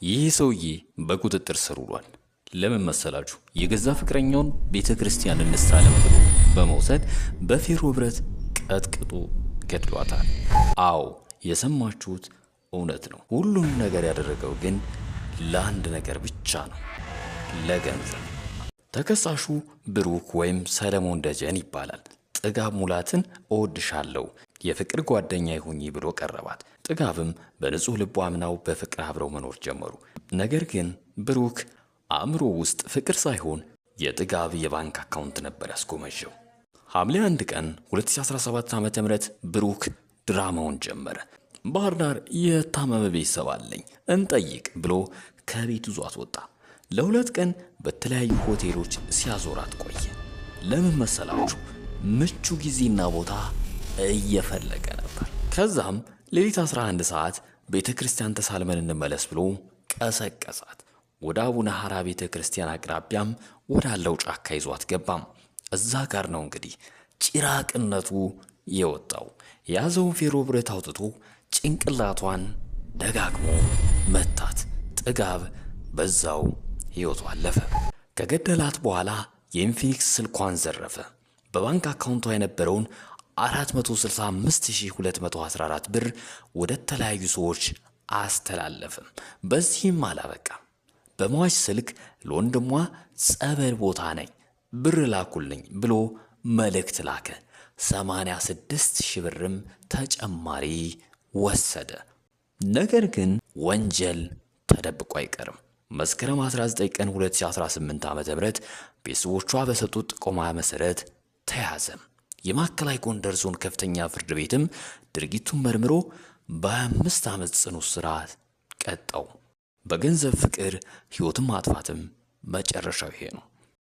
ይህ ሰውዬ በቁጥጥር ስር ውሏል። ለምን መሰላችሁ? የገዛ ፍቅረኛውን ቤተ ክርስቲያን እንሳለም ብሎ በመውሰድ በፌሮ ብረት ቀጥቅጦ ገድሏታል። አዎ፣ የሰማችሁት እውነት ነው። ሁሉም ነገር ያደረገው ግን ለአንድ ነገር ብቻ ነው፣ ለገንዘብ። ተከሳሹ ብሩክ ወይም ሰለሞን ደጀን ይባላል። ጥጋብ ሙላትን እወድሻለሁ፣ የፍቅር ጓደኛ ይሁኝ ብሎ ቀረባት። ጥጋብም በንጹህ ልቧ አምናው በፍቅር አብረው መኖር ጀመሩ። ነገር ግን ብሩክ አእምሮ ውስጥ ፍቅር ሳይሆን የጥጋብ የባንክ አካውንት ነበር ያስጎመዠው። ሐምሌ 1 ቀን 2017 ዓ.ም ብሩክ ድራማውን ጀመረ። ባህር ዳር የታመመ ቤተሰብ አለኝ እንጠይቅ ብሎ ከቤት ይዟት ወጣ። ለ2 ቀን በተለያዩ ሆቴሎች ሲያዞራት ቆየ። ለምን መሰላችሁ? ምቹ ጊዜና ቦታ እየፈለገ ነበር። ከዛም ሌሊት 11 ሰዓት ቤተ ክርስቲያን ተሳልመን እንመለስ ብሎ ቀሰቀሳት። ወደ አቡነ ሐራ ቤተ ክርስቲያን አቅራቢያም ወዳለው ጫካ ይዟት ገባም። እዛ ጋር ነው እንግዲህ ጭራቅነቱ የወጣው። የያዘውን ፌሮ ብረት አውጥቶ ጭንቅላቷን ደጋግሞ መታት። ጥጋብ በዛው ሕይወቷ አለፈ። ከገደላት በኋላ የኢንፊኒክስ ስልኳን ዘረፈ። በባንክ አካውንቷ የነበረውን 465214 ብር ወደ ተለያዩ ሰዎች አስተላለፈም። በዚህም አላበቃም። በሟች ስልክ ለወንድሟ ጸበል ቦታ ነኝ፣ ብር ላኩልኝ ብሎ መልእክት ላከ። 86 ሺህ ብርም ተጨማሪ ወሰደ። ነገር ግን ወንጀል ተደብቆ አይቀርም። መስከረም 19 ቀን 2018 ዓ.ም ቤተሰቦቿ በሰጡት ጥቆማ መሰረት ተያዘ። የማዕከላዊ ጎንደር ዞን ከፍተኛ ፍርድ ቤትም ድርጊቱን መርምሮ በ25 ዓመት ጽኑ እስራት ቀጣው። በገንዘብ ፍቅር ሕይወትን ማጥፋትም መጨረሻው ይሄ ነው።